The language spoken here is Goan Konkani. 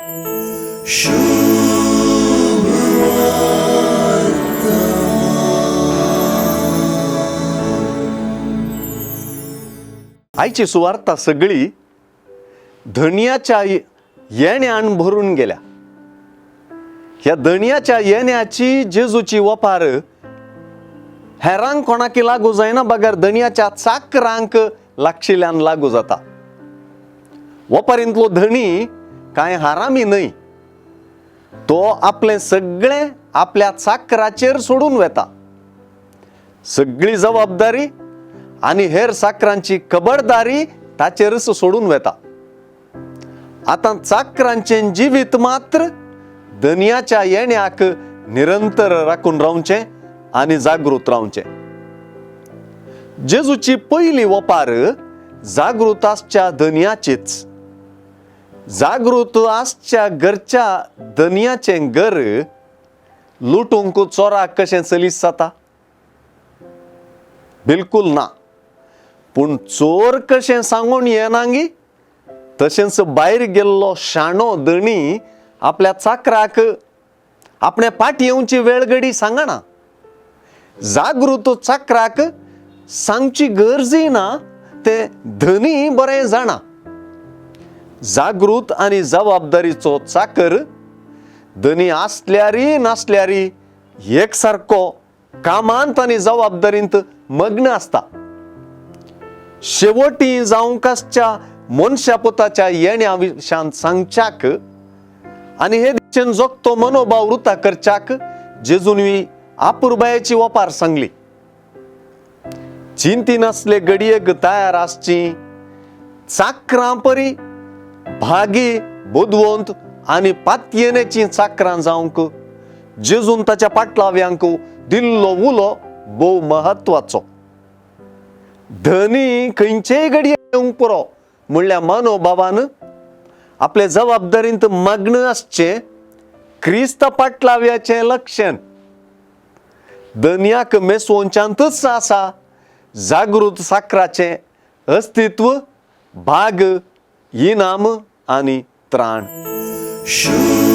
आयची सुवार्ता सगळी धनयाच्या येण्यान भरून गेल्या. ह्या धनयाच्या येण्याची जेजूची वपार हेरांक कोणाकी लागू जायना बगर धनयाच्या चाकरांक लागशिल्ल्यान लागू जाता. वपारींतलो धणी कांय हारामी न्हय, तो आपलें सगळें आपल्या चाकराचेर सोडून वेता. सगळी जबाबदारी आनी हेर चाकरांची खबरदारी ताचेरच सोडून वेता. आतां चाकरांचें जिवीत मात्र धनयाच्या येण्याक निरंतर राखून रावचें आनी जागृत रावचें. जेजूची पयली वपार जागृत आसच्या धनयाचीच. जागृत आसच्या घरच्या धनयाचें घर लुटूंक चोराक कशें चलीस जाता? बिलकुल ना. पूण चोर कशें सांगून येनांगी तशेंच भायर गेल्लो शाणो धणी आपल्या चाकराक आपणे पाटी येवची वेळ घडी सांगना. जागृत चाकराक सांगची गरजय ना, ते धनी बरें जाणा. जागृत आनी जबाबदारीचो चाकर धनी आसल्यारी नासल्यारी एक सारको कामांत आनी जबाबदारींत मग्न आसता. शेवटी जावंक आसच्या मनशा पुताच्या येण्या विशांत सांगच्याक आनी हे दिशेन जोगतो मनोभाव वृता करच्याक जेजून आपुरबायेची वपार सांगली. चिंती नासले घडयेक तयार आसची चाकरां परी भागी बुदवंत आनी पातयेनेची चाकरां जावंक जेजून ताच्या पाटलाव्यांक दिल्लो उलो भोव म्हत्वाचो. धनी खंयचेय घडये येवंक पुरो म्हणल्यार मनोभावान आपले जबाबदारींत मग्न आसचें क्रिस्त पाटलाव्याचें लक्षण. धनयाक मेसवोनच्यांतच आसा जागृत साकराचें अस्तित्व, भाग, इनाम आनी त्राण. शुभ.